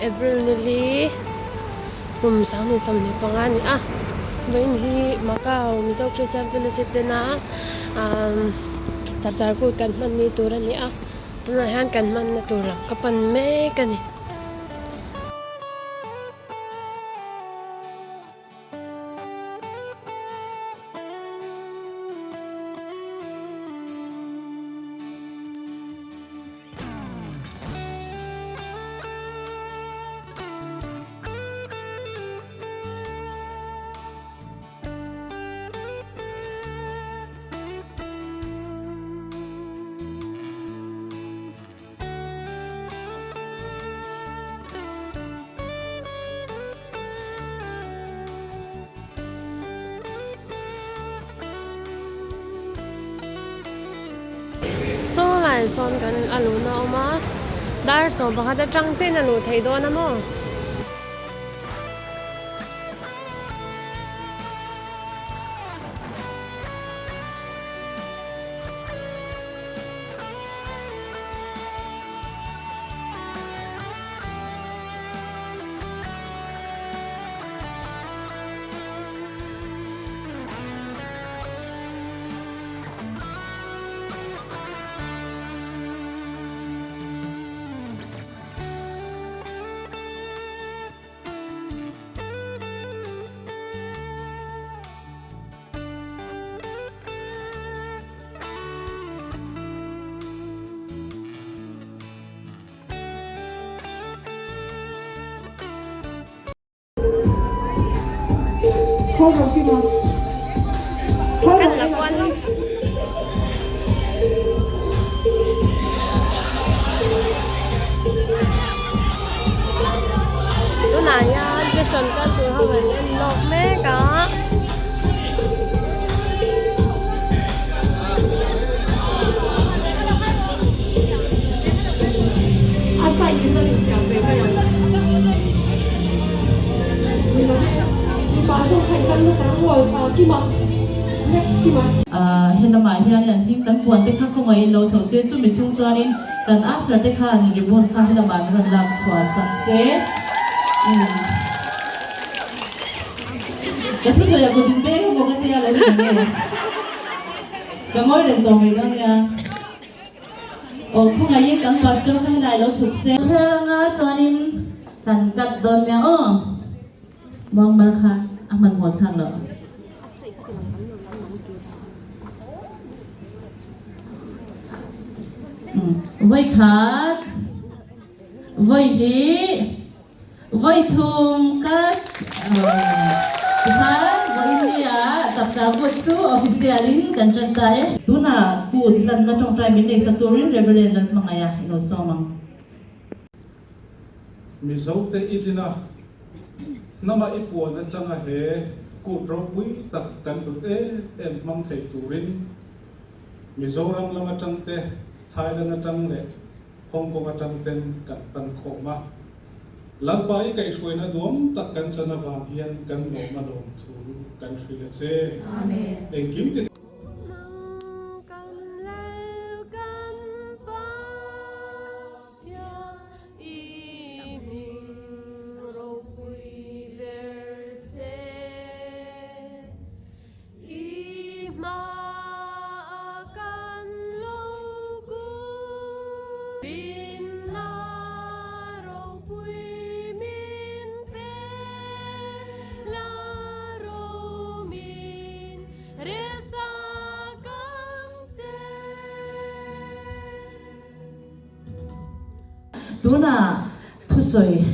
April ni li kum 2025 a ni a vawiin hi Macau Mizo Christian Fellowship tena ahh chapchar kut kan hman ni tur a ni a tunah hian kan hmanna tur lam ka pan mek a ni. Saw lai sawn kan a luhna a awm a, dar 11 atang chiahin a luh theih dawn a maw? Kan la kual lo. Tunah hian session kal tur ho an en lawk mek a. Helamah hian an hming kan puan te kha kawngaihin lo chho se, chumi chhung chuanin kan usher te khan ribbon kha helamah min rawn lak chhuah sak se. Ka thusawi a kut in beng emaw ka tia lo ni nge? Ka ngawi reng tawh mai dawn nia. Aw khawngaihin kan pastor kha helai lo chhuk se. Chhiar anga chuanin kan cut dawn nia aw. Muangmar kha a hmanhmawh thlak loh. Vawi khat, vawi hnih. Vawi thum kat tikhan vawi nia chapchar kut chu official in kan tan ta e. Tunah kut lanna tawngtai min nei sak turin Reverend Lalhmangaih a ilo sawm ang. Mizote i din a, hnama i puan atanga he kut ropui tak kan hlut em em hmang thei turin Mizoram lam atang te, Thailand atang leh Hong Kong atang ten kan pan khawm a, Lalpa i kaihhruaina duam tak kan chan avang hian kan lawm a lawm thu kan hrilh a che. Engkim ti. I hmaah kan lo kut. Rinna ropui min pe la romin resa kang che. Tunah thusawi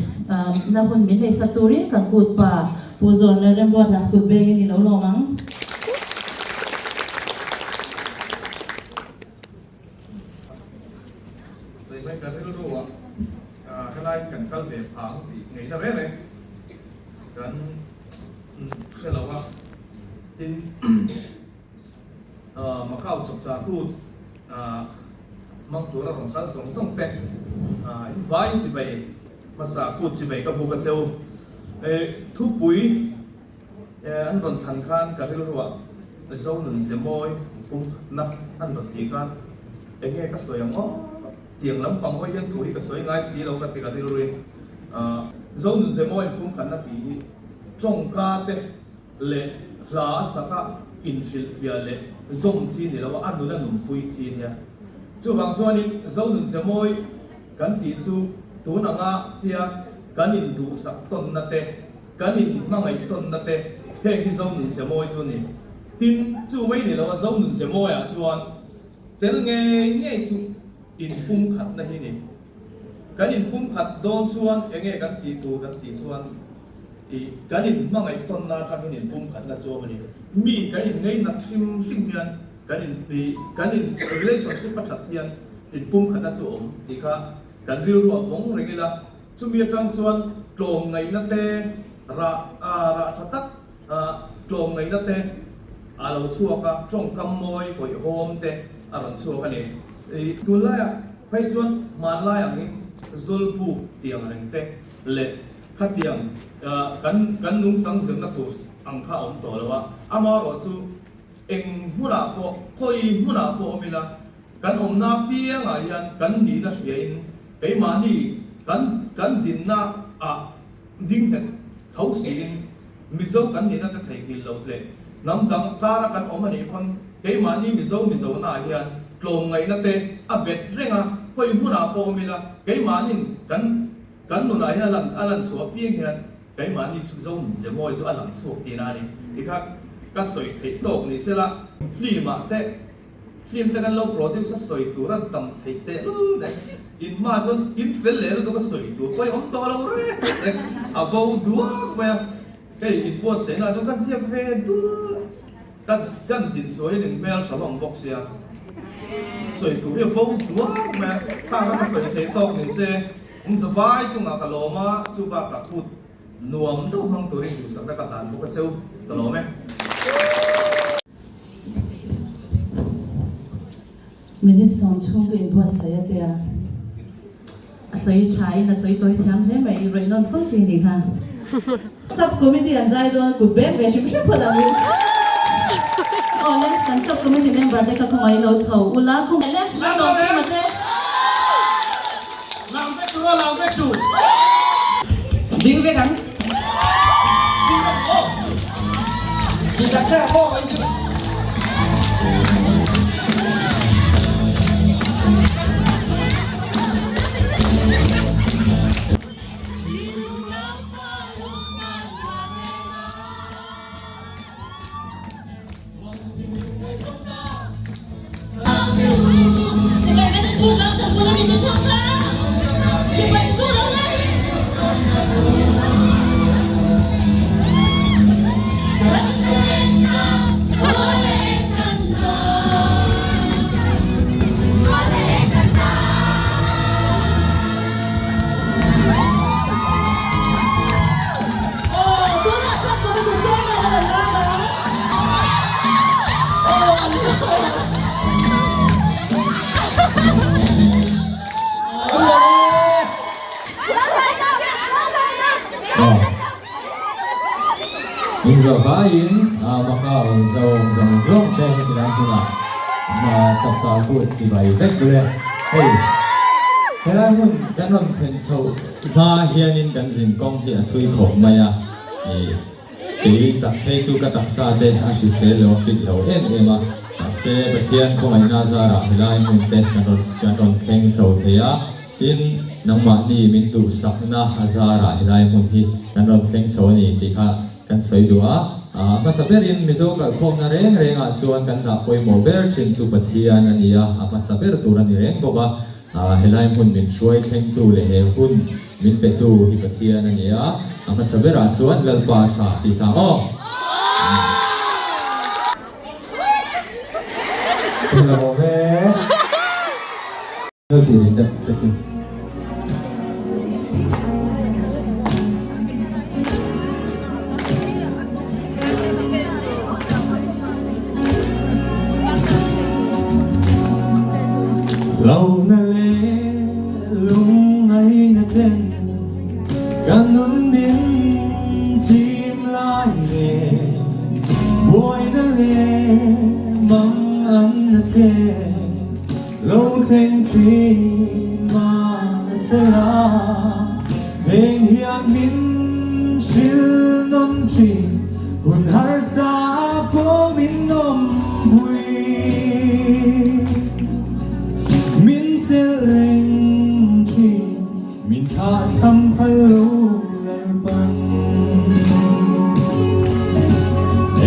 na hun min nei sak turin kan kut pa Pu Zawn leh Remruata kut bengin i lo lawm ang. Sawi mai ka rilru ah helai kan kal ve phang tih ngei na reng reng kan hre lo a, tin Macau chawpchar kut hmang tura rawn kal zawng zawng te in vaiin chibai hmasa kut chibai ka buk a che u. Thupui an rawn thlan khan ka rilruah Zonun ze mawi pum khatna an rawn tih khan eng nge ka sawi ang aw tiang lampang hawi hian thu hi ka sawi ngai si lo ka ti ka rilruin. Zonun Zemawi pumkhatna tih hi tawngka te leh hla saka inhrilhfiah leh zawm chi ni lo a, a nuna nunpui chi nia. Chuvang chuanin Zonun Zemawi kan tih chu tun anga tia kan induhsak tawnna te, kan inhmangaih tawnna te heng hi Zonun Zemawi chu a ni. Tin, chu mai ni lo a, Zonun Zemawiah chuan tel ngei ngei chu inpumkhatna hi ni. Kan inpumkhat dawn chuan enge kan tih tur kan tih chuan ih kan inhmangaih tawnna atangin inpumkhatna chu awm a ni. Mi kan inngainat hrim hrim hian kan in ih kan in relationship a that hian inpumkhatna chu awm tih kha kan rilru a vawng reng ila, chumi atang chuan tlawmngaihna te rah rah tha tak tlawmngaihna te a lo chhuak a, tawngkam mawi hawihhawm te a rawn chhuak a ni. Ih tunlaiah phei chuan hmanlai angin Zawlbuk tiang reng te leh khatiang kan kan nungchang zirna tur ang kha a awm tawh lo a, amaherawh chu eng hmunah pawh khawi hmunah pawh awm ila kan awmna apiangah hian kan nihna hriain keimahni kan kan dinna ah ding nghet tho siin Mizo kan nihna te theihnghilh lo tle hnam dang kara kan awm a nih pawn keimahni Mizo Mizona ah hian tlawmngaihna te a bet reng a, khawi hmunah pawh awm ila keimahnin kan kan nunah hian a lan a lan chhuah apiang hian keimahni chu Zo nun ze mawi chu a lang chhuak tihna a ni ti kha ka sawi theih tawk ni sela film ah te Film te kan lo produce a sawi tur an tam theih teh lul nen in hma chuan in fel leh lutuk a sawi tur pawh hi awm tawh lo reng reng a bo duak mai a, hei in buatsaihna ah chuan ka ziak ve dul ka kan din chuan in hmel tha hlawm bawk sia sawi tur hi a bo duak mai a, khang kha ka sawi thei tawk ni se in zavai chungah ka lawm a chu bakah kut nuam deuh hmang turin duhsakna ka hlan bawk a cheu ka lawm e. Minute sawm chhung ka inbuatsaih a tia, a sawi tha in a sawi tawi thiam hle mai, i rawih nawn fo chi ni kha. Sub committee an zai dawn a kut bek ve hrim hrim phawt ang u. Aw le, kan sub committee member te kha khawngaih lo chho ula khawngaih le, la nawm em a te. Lang vek tur aw, lang vek tur. Ding vek ang. Ding vek aw. Ti tak tak maw in chu. In zavaiin Macau zawng zawng zawng te heti lai hmunah chapchar kut chibai vek bawlh e. Hei helai hmun kan rawn thlen chhoh hma hianin kan zinkawng hi a thui khawp mai a. Kei tak phei chu ka taksa te a hrisel lo, a fit lo em em a, mahse Pathian khawngaihna zarah helai hmun te kan rawn kan rawn thleng chho thei a, tin nangmahni min duhsakna a zarah helai hmun hi kan rawn thleng chho a ni tih kha kan sawi duh a. A hmasa berin Mizo kalkhawmna reng rengah chuan kan dah pawimawh ber thin chu Pathian a ni a, a hmasa ber tur a ni reng bawk a. Helai hmun min hruai thlengtu leh he hun min petu hi Pathian a ni a, a hmasa berah chuan Lalpa tha tih sang aw. Lawm e. Lo ti rin deuh ka ti. Lohna leh lungngaihna ten ka nun min chim lai leh buaina leh manganna te lo thleng thin mahsela. Heng hian min hrilh nawn thin, hun harsa pawh min awmpui. Min chelh reng thin, min thah tham phal lo Lalpan.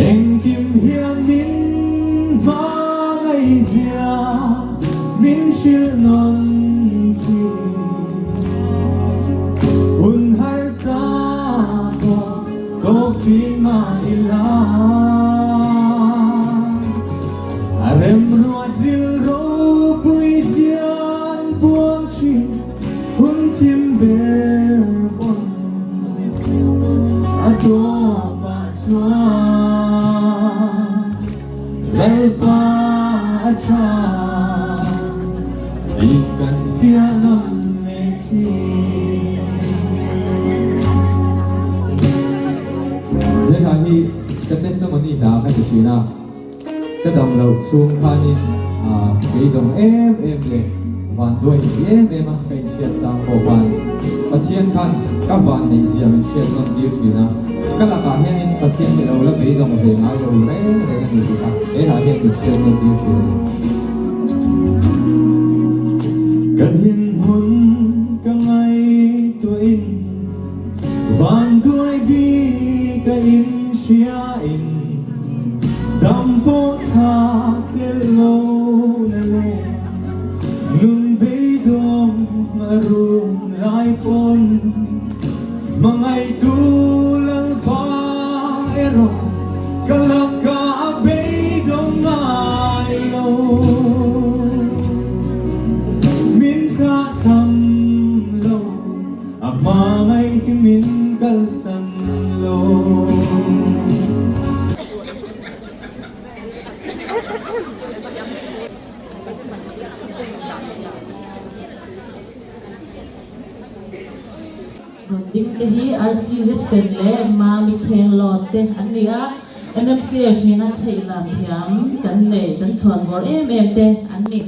Engkim hian min hmangaihzia min hrilh nawn thin. Hun harsa pawh tawk thin mah ila, a remruat rilru pui zian puang thin hun thim ber pawn a tawpah chuan Lalpa a tha tih kan fiah nawn leh thin. He hla hi ka testimony hna ka ti thin a, ka dam loh chhung khanin beidawng em em leh vanduai ni em em a ka inhriat chang pawh khan Pathian khan ka van neih zia min hriat nawn tir thin a, ka lakah hianin Pathian hi lo la beidawng ve ngai lo reng reng a ni tih kha he hla hian min hriat nawn tir thin a ni. Ka thinhmun ka ngaihtuahin vanduai bik a inhriain dam pawh thlak hlel lo na le nun beidawng a rum lai pawn hmangaihtu Lalpa erawh ka lakah a beidawng ngai lo. Min thlah tham lo a hmangaih hi min kalsan lo. Rawn ding te hi RC Zipsen leh Mami Khenglawt te an ni a, MMCF nena chheih lam thiam kan nei kan chhuan vawr em em te an ni.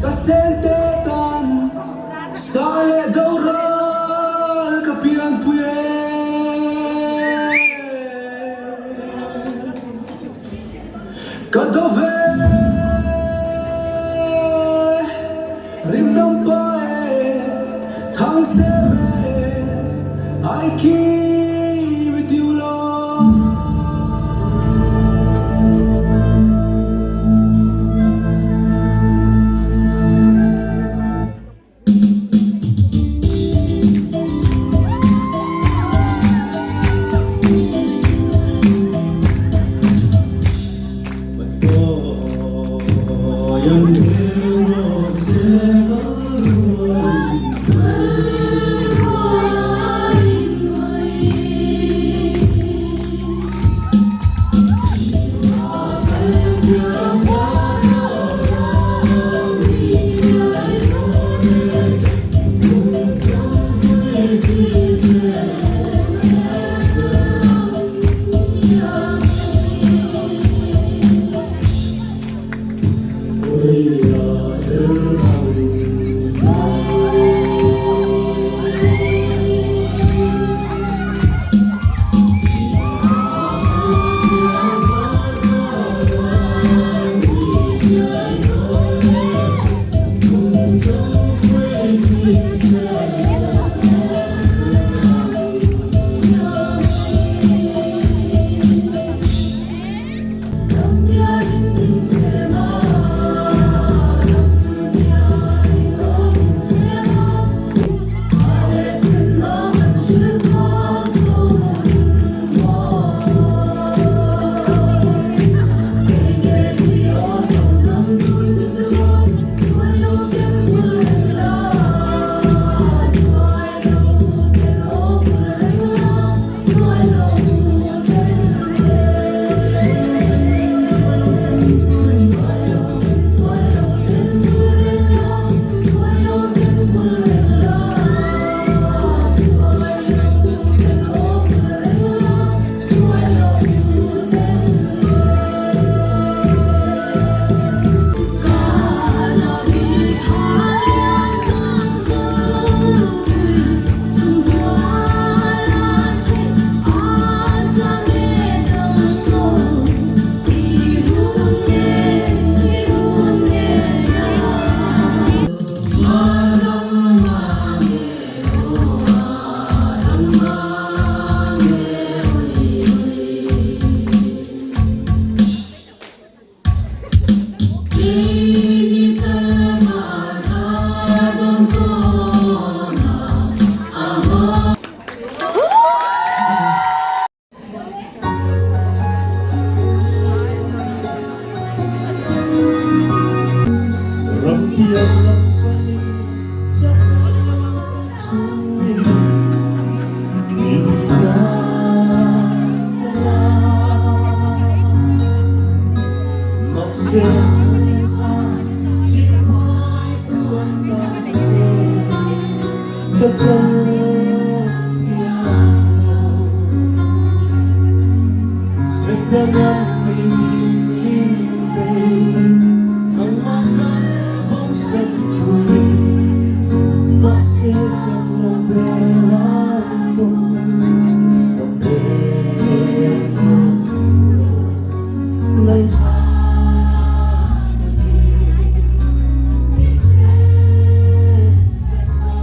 Ka sente tan sa leh doral ka pianpui e. Ka do ve rim dam pa e thang che me I keep with you Lord. Chutiang lam panin chakna chu min dang a. Mahse chimhai tu an tam ve ka kal thiam lo. Setana min min bei nangmah kan bosan turin mahse chak lo ber an pawh ka pek lo ngaihthla takin min chhel bet a.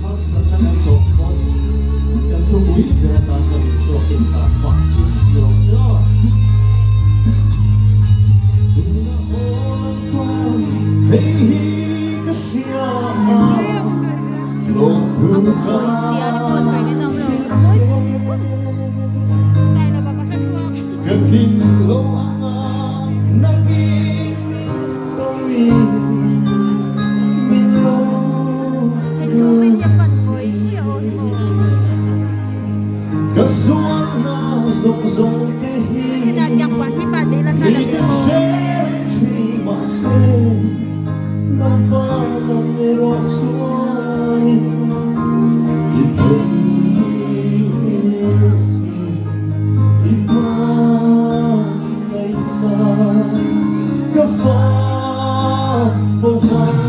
Harsatna kan tawh pawn kan thupui ber atan kan Isua Krista fak in ti rawh se aw. Tuna awl pawn hei hi ka hria a, lawmthu ka hrilh che. Ka tling lo anga nangin min pawmin min lo si. Ka sualna zawng zawng te hi miten hre reng thin mahse lampa nang erawh chuanin i theih si. I hmangaihna ka fak fo vang.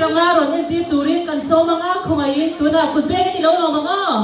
anga, rawn entir turin kan sawm anga, khawngaihin tunah kut beng in i lo lawm ang aw.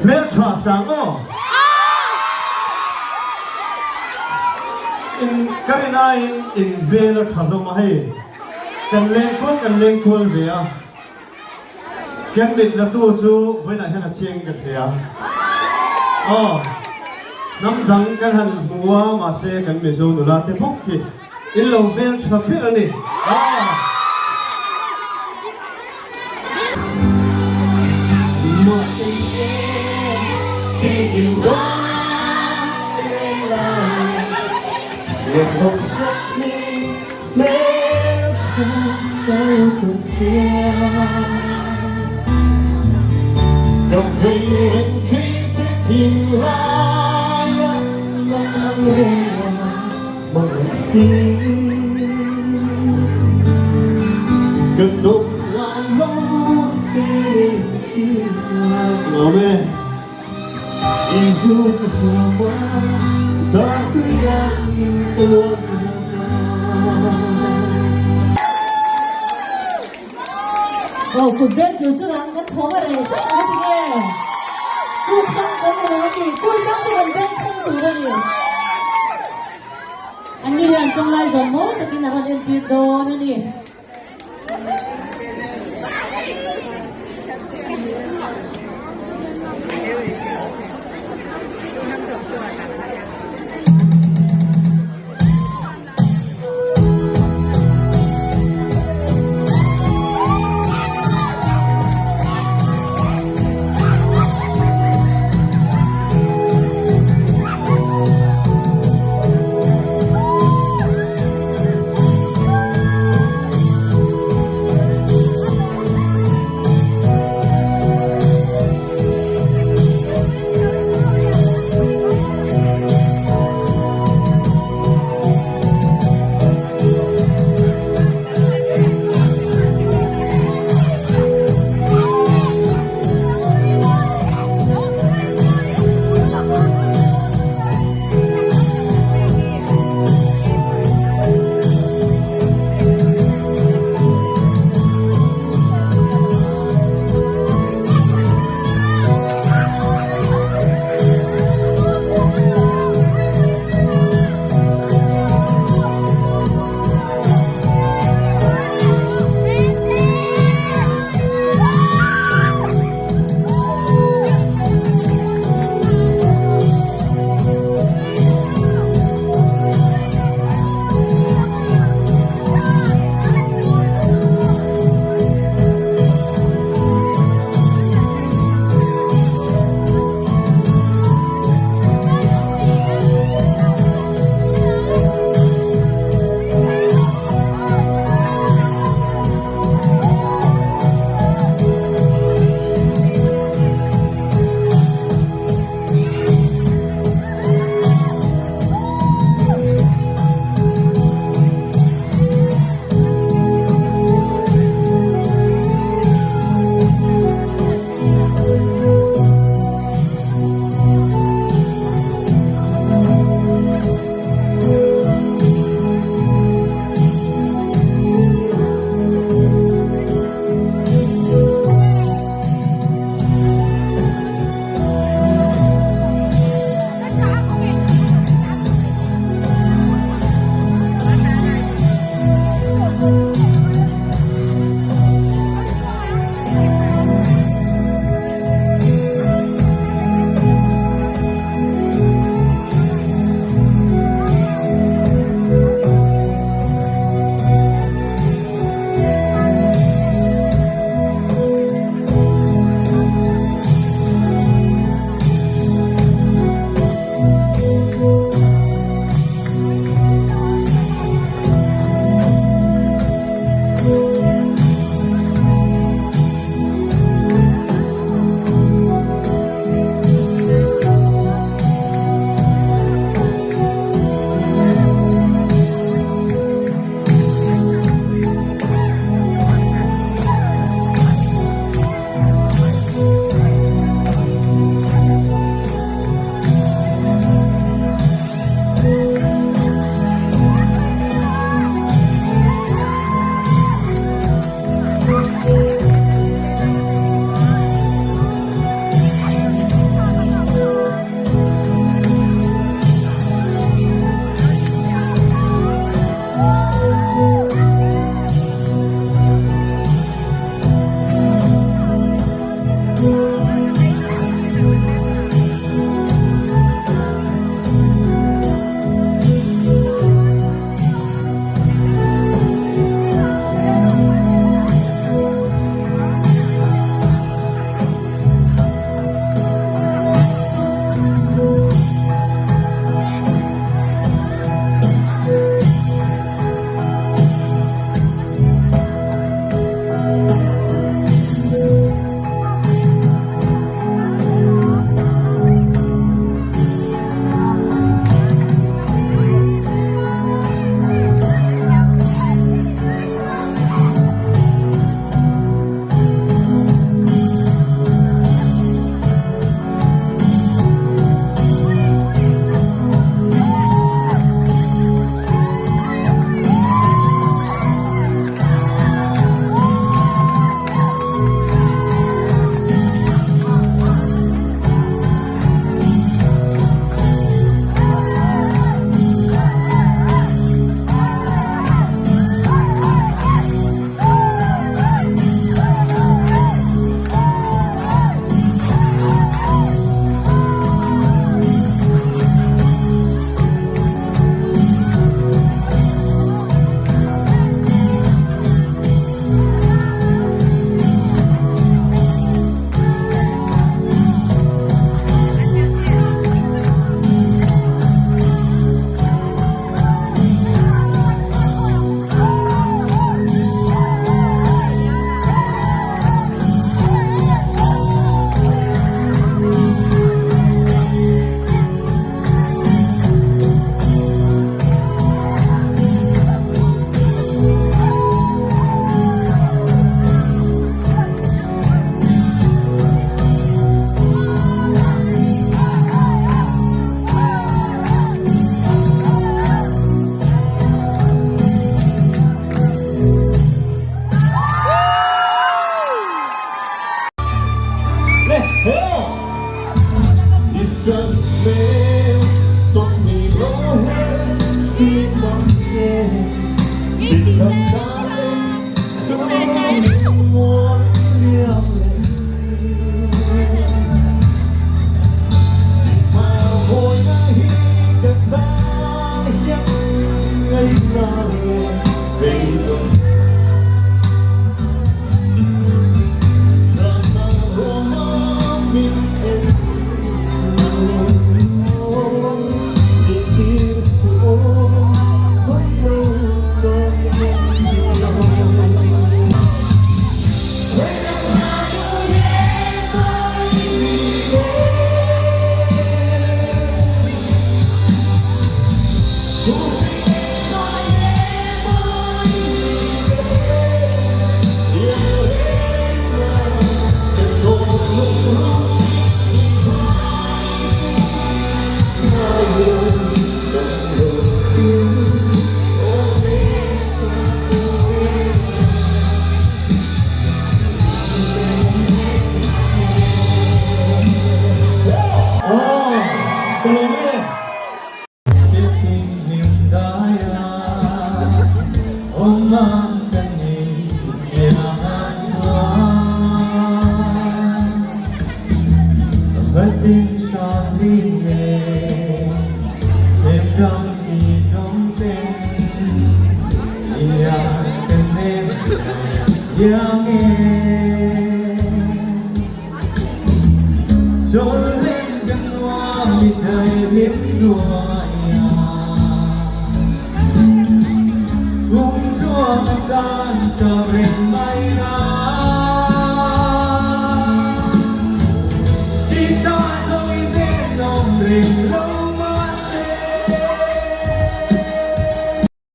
Hmeltha sang aw. In ka rin aiin in hmel a tha hlawm a hei. Kan leng kual kan leng kual ve a. Kan mit la tu chu vawiinah hian a chiangin ka hria. Aw. Hnam dang kan han hmu a mahse kan Mizo nula te bawk hi in lo hmel tha ber a ni. Aw. Aw kut beng tur chu rang kan thawm a reh tlat ang a ti nge? Kut hmang kan ni lo a ti, kut hmang chu kan beng thleng tur a ni. An ni hian chawnglai zawm mawi takin a rawn entir dawn a ni.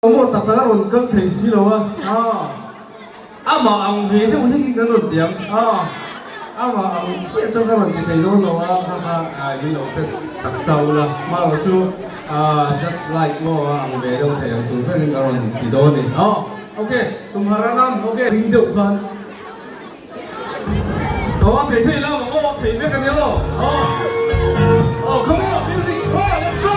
Maw tak tak a rawn kal thei si lo a, amah ang ve deuh hlekin kan rawn ti ang, amah ang chiah chuan ka rawn ti thei dawn lo a, kha kha min lo hret sak sa ula, hmarawh chu just like maw a ang ve deuh thei ang tur berin ka rawn ti dawn a ni. Ok, tumhar a nam, ok. Ring deuh khan Aw a thei thei lam ang aw, a thei vek a nia aw. Aw, come on music, come on, let's go.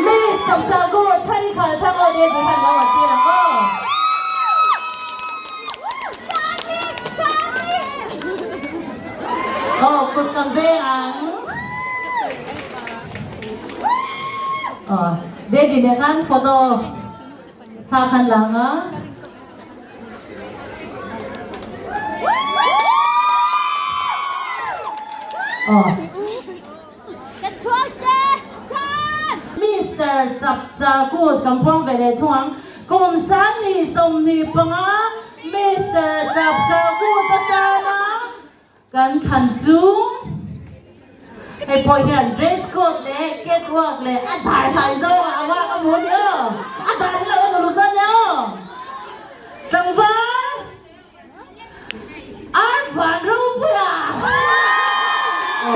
Miss Chapchar Kut Chhani Khal Thang aw te khan lo a tir ang aw. Aw kut kan veng ang. Aw Daddy nen khan photo thla khan la ang a. Aw. Mister Chapchar Kut kan phuang ve leh thung ang. Kum 20 25 Mister Chapchar Kut atana kan thlan chu hei pawh hian dress code leh catwalk leh a dar hlai zawng ah a vak a hmu a ni aw, a dar hi lo en uluk dawn nia aw. Tlangval Ar van ropuia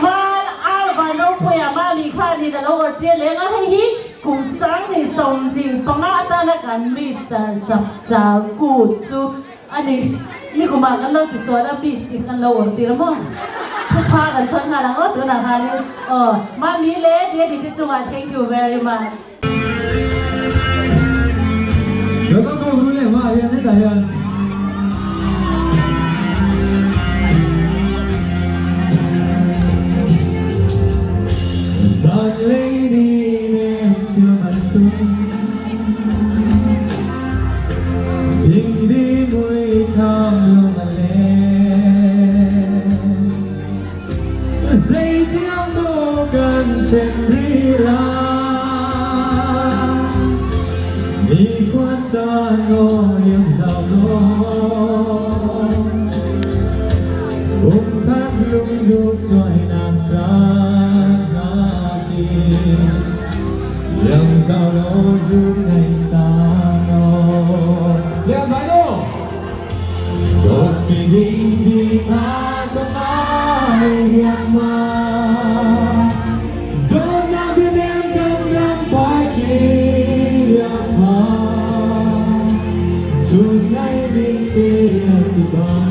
Val Ar van ropuia mami khanin a lo awrh tir leng a, hei hi kum 2025 atana kan Mister Chapchar Kut chu a ni. Nikumah kan lo tisual a, Miss tih kan lo awrh tir maw? Thupha kan chhan nghal ang aw tunah khanin aw Mami leh Daddy te chungah thank you very much. Yang zau lo zu nei ta no Yang zau lo Đột mi ding đi tha cho mai hiền mà Đón nam bên em trong năm phải chỉ thà Dù ngày bình yên chỉ còn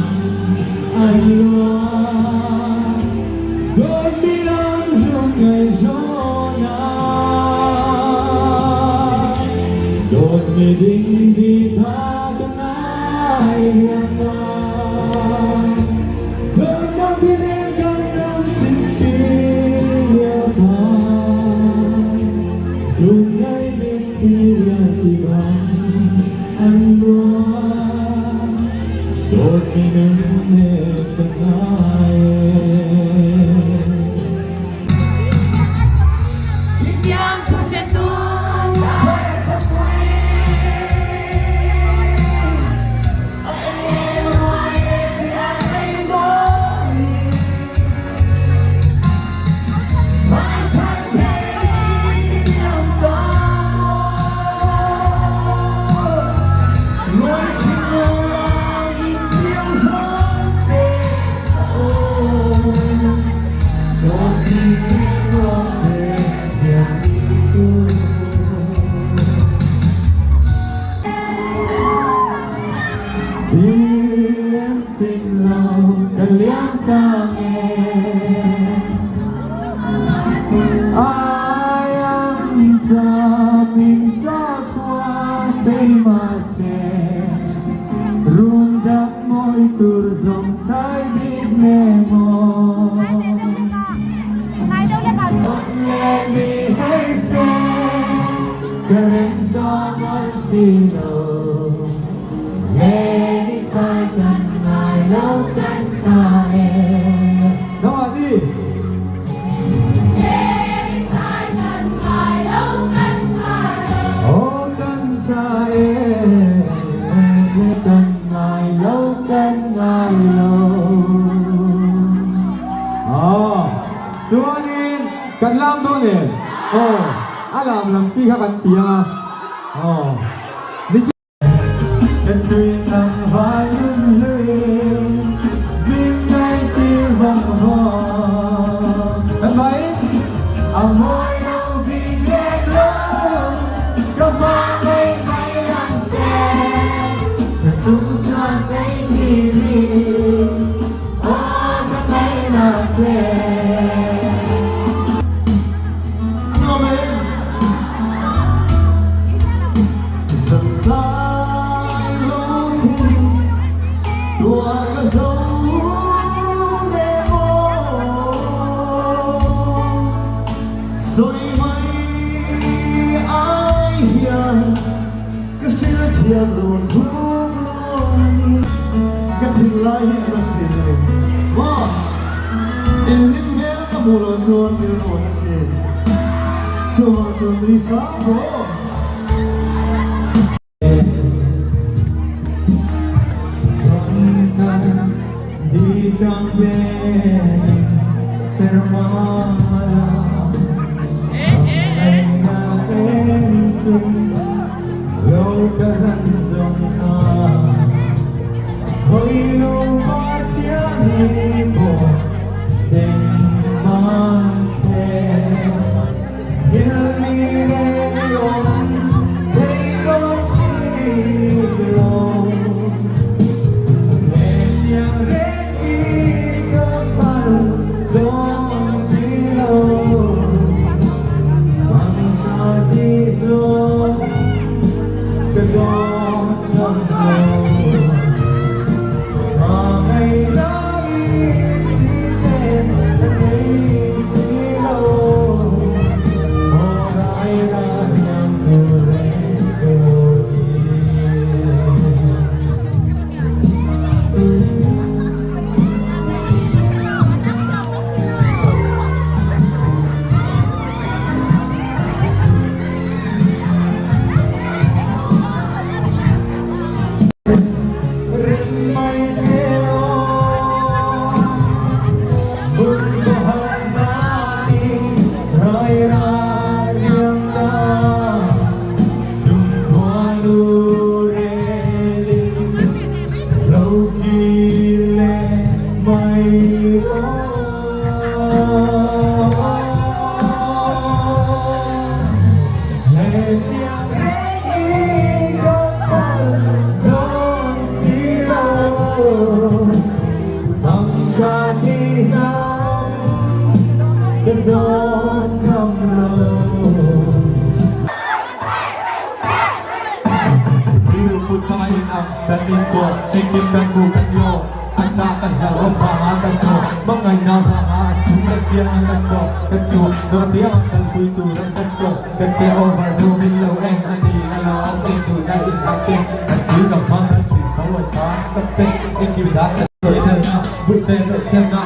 anh lo Đón mi lắm dù ngày gió na Đón mi ding đi tha cho mai hiền mà Đón nam bên em trong năm xin chia thà Dù ngày bình yên chỉ còn anh lo Đột mi nâng lên từng ai. Yang thu hre tu. Kan lam do ne oh alam lam chi kha kan tia oh ni kan sui nang vai nun lui min ngai ti vang ho kan vai amoi lo bi le lo ka ma ngai ngai lang che kan chung chuan ngai ti li oh cha ngai na che. Go. pawh engkim kan hmu kan lawm An ta kan hlauh avanga kan thaw Hmangaihna vanga an chung kan piang an kan tawh Kan chhuah dawr piang an kalpui tur an kan sawm Kan che over deuh min lo en a ni a lawm Eng duhna in an ken an thil ka hmang an thin tho an ta ka pe Engkim dan kan rawhchhelna Buihte rawhchhelna.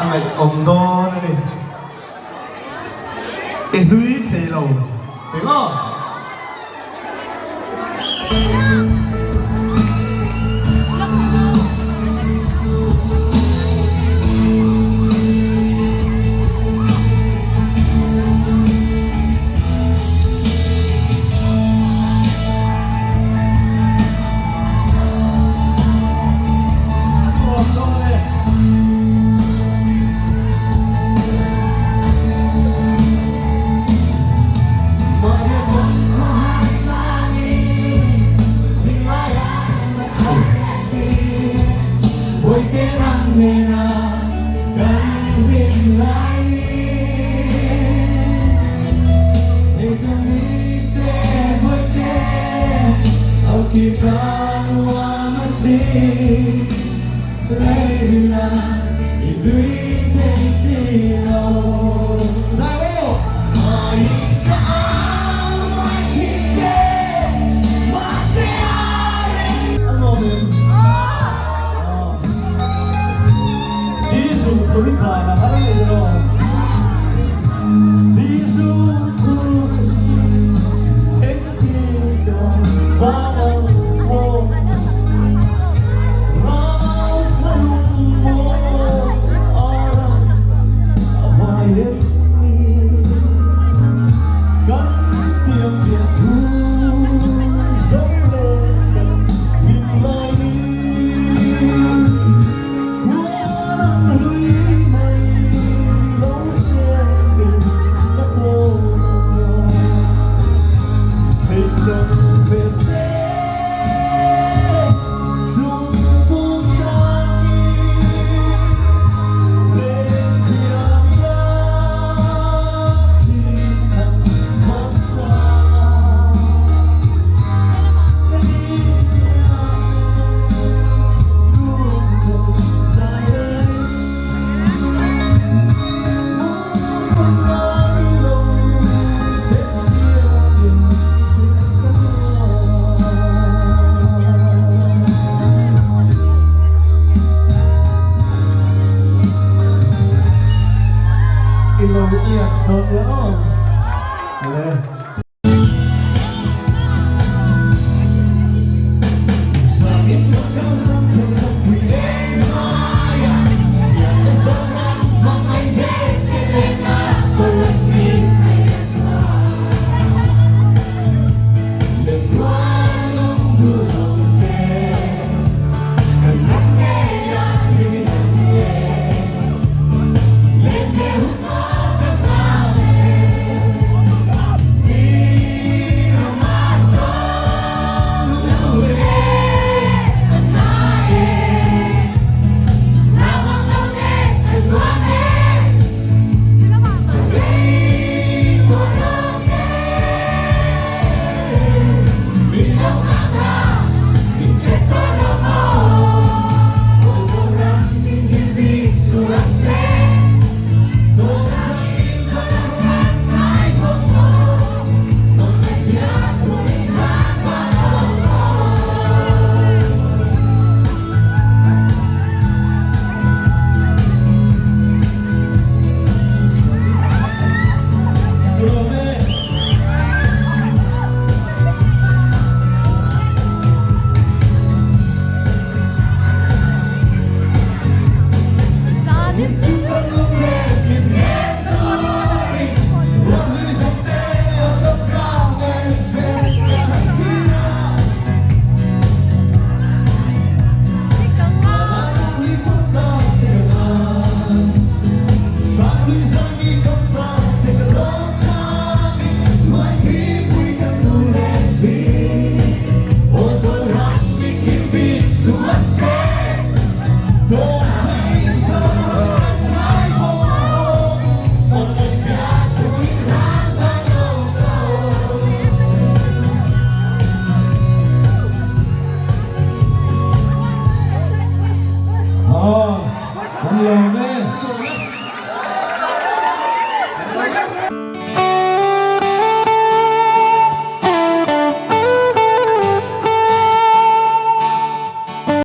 A ngaihawm dawn a ni. I hlui thei lo tih maw?